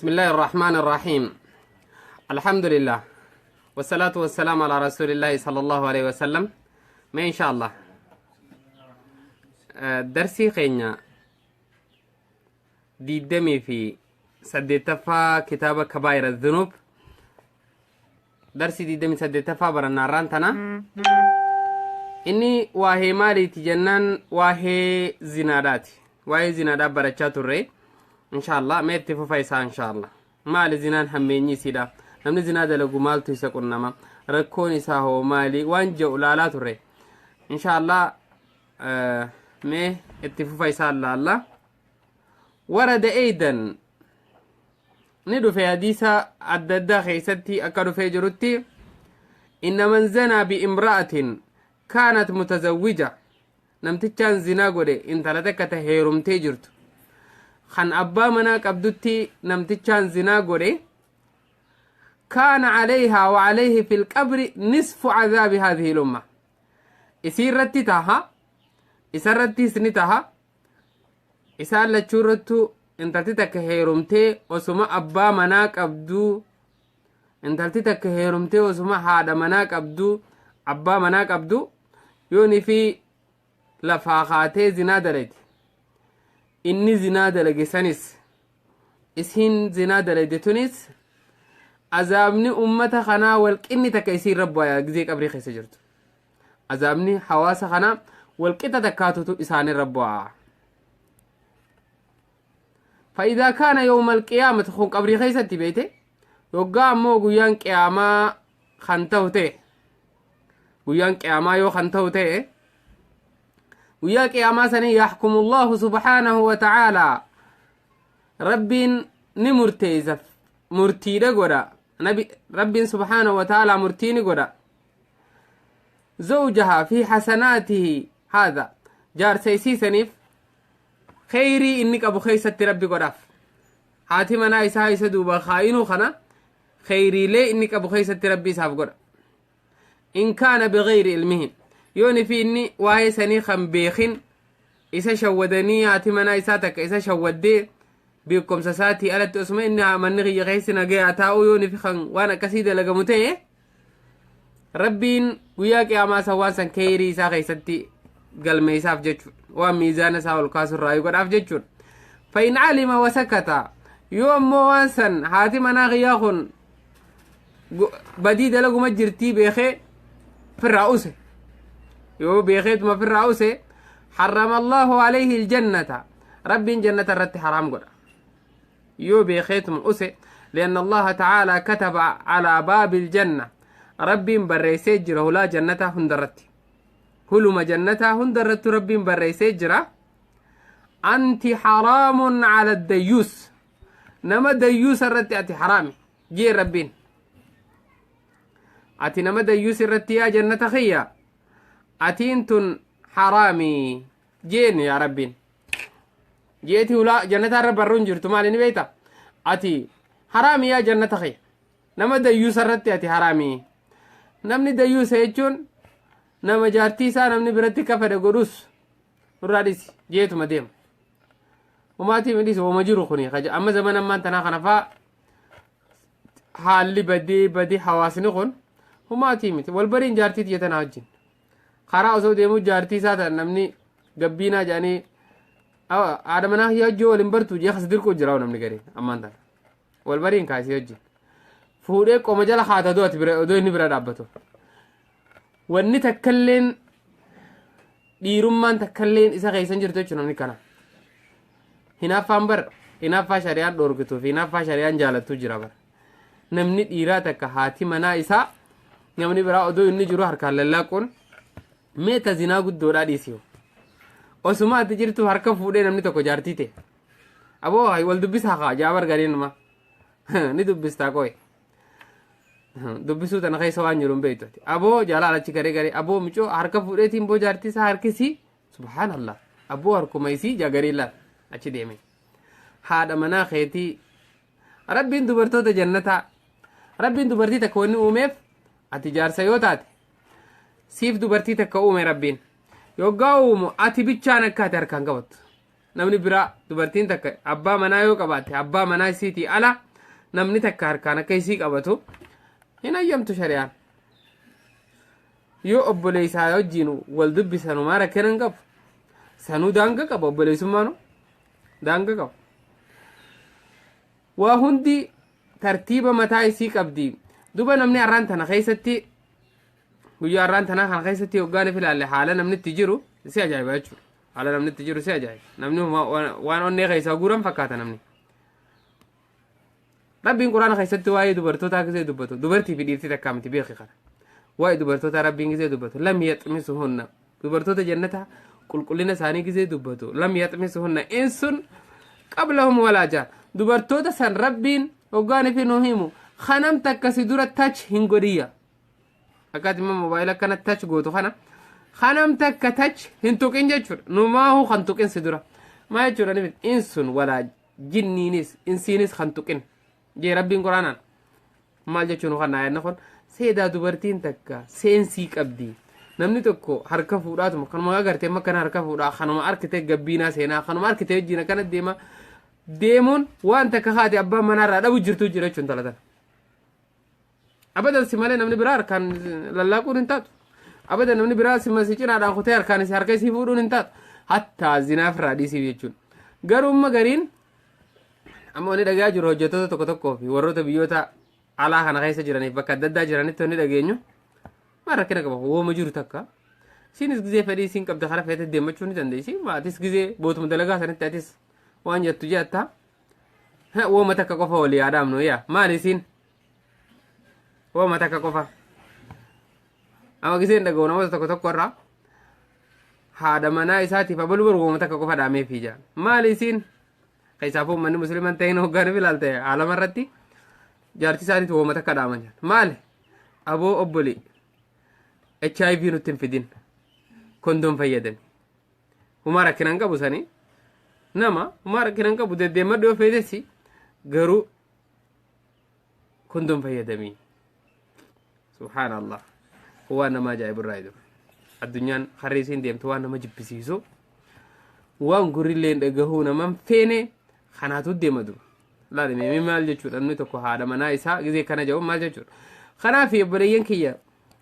بسم الله الرحمن الرحيم، الحمد لله والصلاة والسلام على رسول الله صلى الله عليه وسلم. ما إن شاء الله darsii keenya 28ffaa, kitaaba كبائر الذنوب, darsii 28ffaa barannaarraan tana. Inni waa'ee maaliiti jennaan, waa'ee zinaadhaati. Waa'ee zinaadhaa barachaa turre. Insha Allah mee itti fufa isaa. Insha Allah maali zinaan, hammeenyi isiidha, namni zinaa dalagu maaltu isa qunnama, rakkoon isaa hoo maali, waan jedhu laalaa turre. Insha Allah mee itti fufa isaa laalla. ورد أيضا, ni dhufe hadiisa adda addaa keessatti akka dhufee jirutti, إن من زنى بامرأة كانت متزوجة, namtichaan zinaa godhe intala takka ta heerumtee jirtu kan abbaa manaa qabdutti namtichaan zinaa godhe, كان عليها وعليه في القبر نصف عذاب هذه الأمة. Isii irratti taha, isa irrattis ni taha. Isaan lachuu irrattu, intalti takka heerumtee osuma abbaa manaa qabduu, intalti takka heerumtee osuma haadha manaa qabduu, abbaa manaa qabdu, yooni fi lafaa kaatee zinaa dalagde, inni zinaa dalage sanis, isiin zinaa dalagde tunis, azaabni ummata kanaa walqinni takka isiin rabbu gizee qabrii keessa jirtu. Azaabni hawaasa kanaa walqixa takkaatutu isaanirra bu'aa. فإذا كان يوم القيامة, kun qabrii keessatti beeyte. Yoggaa ammoo guyyaan qiyaamaa kan ta'u ta'e, guyyaan qiyaamaa yoo kan ta'u ta'e, guyyaa qiyaamaa sanii, يحكم الله سبحانه وتعالى, Rabbiin ni murteeysa, murtiidha godha. Nabi Rabbiin سبحانه وتعالى murtii ni godha. زوجها في حسناته هذا, jaarsa isiisaniif kheyrii inni qabu keeysatti Rabbi godhaaf. Haati manaa isaa isa duuba kaayinuu kana kheyriilee inni qabu keeysatti Rabbi isaaf godha. إن كان بغير علمه, yooni fi inni waa'ee sanii kan beekin isa shawwadanii, haati manaa isaa takka isa shawwaddee beekumsa isaatii alatti, osuma inni manni kiyya keessi nagayaa taa'uu, yooni fi kan waan akkasii dalagamu ta'e, Rabbiin guyyaa qiyaamaa san waan san kheyrii isaa keessatti galmeeysaaf jechuudha, waan miizaana isaa ol kaasurraa godhaaf jechuudha. فإن علم وسكت, yoo ammoo waan san haati manaa kiyyaa kun badii dalaguma jirtii beekee firraa use, yoo beekeetuma firraa use, حرم الله عليه الجنة, Rabbiin jannata irratti haraam godha yoo beekeetuma use. لأن الله تعالى كتب على باب الجنة, Rabbiin barreessee jira hulaa jannataa hundarratti, huluma jannataa hundarratti Rabbiin barreessee jira: أنت حرام على الديوث, nama dayyuusa irratti ati haraami jee Rabbiin. Ati nama dayyuus irratti, yaa jannata kiyya, atiin tun haraami jeen yaa Rabbiin jeeti. Hulaa jannataa irra barruun jirtu maali ni beeyta? Ati haraami yaa jannata kiyya, nama dayyuusa irratti ati haraami. Namni dayyuusa jechuun nama jaartii isaa namni biratti ka fedhe godhus nurraa dhisi jeetuma deema. Umaatii midhis wama jiru kuni amma zaman ammaan tanaa kana faa haalli badii badii hawaasni kun humaatii miti. Wal bariin jaartii tiyya tanaa wajjin karaa osoo deemuu jaartii isaa tan namni gabbiinaa jedhanii, haadha manaa kiyya wajjin waliin bartu jee kas dirquu jira. Namni gariin ammaan tana wal bariin kaasii wajjin fuudhee qoma jala haata du'ati bira odoo inni bira dhaabbatu, wanni takkalleen dhiirummaan takkalleen isa keessan jirtu jechuudha. Namni kana hinaaffaan bar, hinaaffaa shari'aan dhoorgituu fi hinaaffaa shari'aan jaalattuu jira bar. Namni dhiiraa takka haati manaa isaa namni biraa odoo inni jiru harkaan lallaaquun meeta zinaa guddoodhaa dhiisiyo. Osuma ati jirtu harka fuudhee namni tokko jaartii ta'e, aboo wal dubbisaa kaa jaabar gariin numa ni dubbistaa. Qoy, dubbisuu tana keessa waan jiru hin beektu. Aboo jalaal achi garee garee, aboo micoo harka fuudheetiin boo jaartii isaa harkisii, subhaanallah, aboo harkuma isii jagarii laal achi deeme. Haadha manaa keetii Rabbiin dubartoota jannataa, Rabbiin dubartii takka wanni uumeef, ati jaarsa yoo taate siif dubartii takka uume. Rabbiin yoggaa uumu ati bichaan akka ati harkaan qabattu, namni biraa dubartiin takka abbaa manaa yoo qabaatte abbaa manaa isiitii ala. Namni takka harkaan akka isii qabatu hin hayyamtu shari'aan. Yoo obboleessaa wajjin wal dubbisan homaa rakkina hin qabu. Sanuu daanga qaba, obboleessummaanu daanga qaba. Waa hundi tartiiba mataa isii qabdi. Duba namni har'aan tana keessatti, guyyaa har'aan tanaa kana keessatti hoggaan if ilaalle, haala namni itti jiru si ajaa'iba jechuudha. Haala namni itti jiru si ajaa'iba. Namni waan onnee keessaa guuran fakkaata namni. Rabbiin Quraana keessatti waa'ee dubartootaa gisee dubbatu, dubartii fi dhiirtii takkaa miti, beeki kana. Waa'ee dubartootaa Rabbiin gisee dubbatu, لم يطمثهن, dubartoota jannataa qulqullina isaanii gisee dubbatu, لم يطمثهن إنس قبلهم ولا جان. Dubartoota san Rabbiin hoggaan fi nu himu, kanam takka si dura touch hin godhiyya. Akkaati immoo moobaayila akkana touch gootu kana, kanam takka touch hin tuqin jechuudha. Numaahu kan tuqin si dura. Maa jechuudha? Ni إنس ولا jinniinis insiinis kan tuqin jee Rabbiin Quraanaan. Maal jechuun kan aayanna kun seedaa? Dubartiin takka seensii qabdi. Namni tokko harka fuudhaatuma kanuma agartee amma kana harka fuudhaa, kanuma arkitee gabbiinaa seenaa, kanuma arkitee wajjin akkana deema deemuun waan takka haati abbaan manaarraa dhabu jirtu jira jechuun talatan. Abadan si malee namni biraa harkaan lallaaquun hin taatu. Abadan namni biraa si cinaadhaan kutee harkaan si harka isii fuudhuun hin taatu. Hattaa zinaaf irraa dhiisiif jechuun. Garuu amma gariin amma wanni dhagaa jiru, hojjettoota tokko tokkoo fi warroota biyyoota alaa kana keessa jiraniif bakka adda addaa jiranitti wanni dhageenyu, maal rakkina qaba? Wooma jiru takka. Isiinis gizee fedhii isiin qabda karaa feete deemmachuu ni dandeessi. Atis gizee bootuma dalagaa sanitti atis waan jettu jettaa. Wooma takka qofa walii yaadaamnu yaa, maal isiin wooma takka qofa. Amma gizeen dhaga'u namoota tokko tokko irraa, haadha manaa isaatiif abaluu bar wooma takka qofa dhaameefii jira. Maal isiin? Keessaafuu uummanni musliiman ta'in hoggaan ilaalte alama irratti jaartii isaaniitu wooma takka dhaaman jira. Maali? Aboo obboli, HIV nutti hin fidin, condom fayyadami. Humaa rakkina hin qabu sanii. Nama humaa rakkina hin qabu, deddeemadhu yoo feetessi, garuu condom fayyadamii. Subhaanallah. Waan nama ajaa'ibu irraa jiru. Addunyaan harri isiin deemtu waan nama jibbisiisu. Waan gurrillee dhagahuu naman feene kanaatu deema dura. Laali mee, maal jechuudha namni tokko haadha manaa isaa gizee kana jedhu maal jechuudha? Kanaaf obboleeyyan kiyya,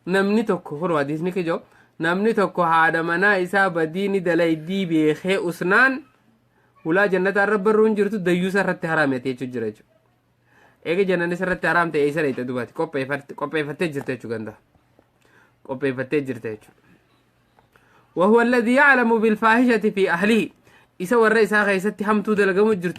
namni tokko kun hadiisni kiyya, namni tokko haadha manaa isaa badii ni dalaydii beekee usnaan, hulaa jannataa irra barruun jirtu dayyuusa irratti haraamete jechuudha jira jechuudha. Eega jannanni irratti haraam ta'e, eessa dheeyxe dubaati? Qopheeffattee jirte jechuudha, ganda qopheeffattee jirte jechuudha. وهو الذي يعلم بالفاحشة في أهله, isa warra isaa keessatti hamtuu dalagamu jirtu.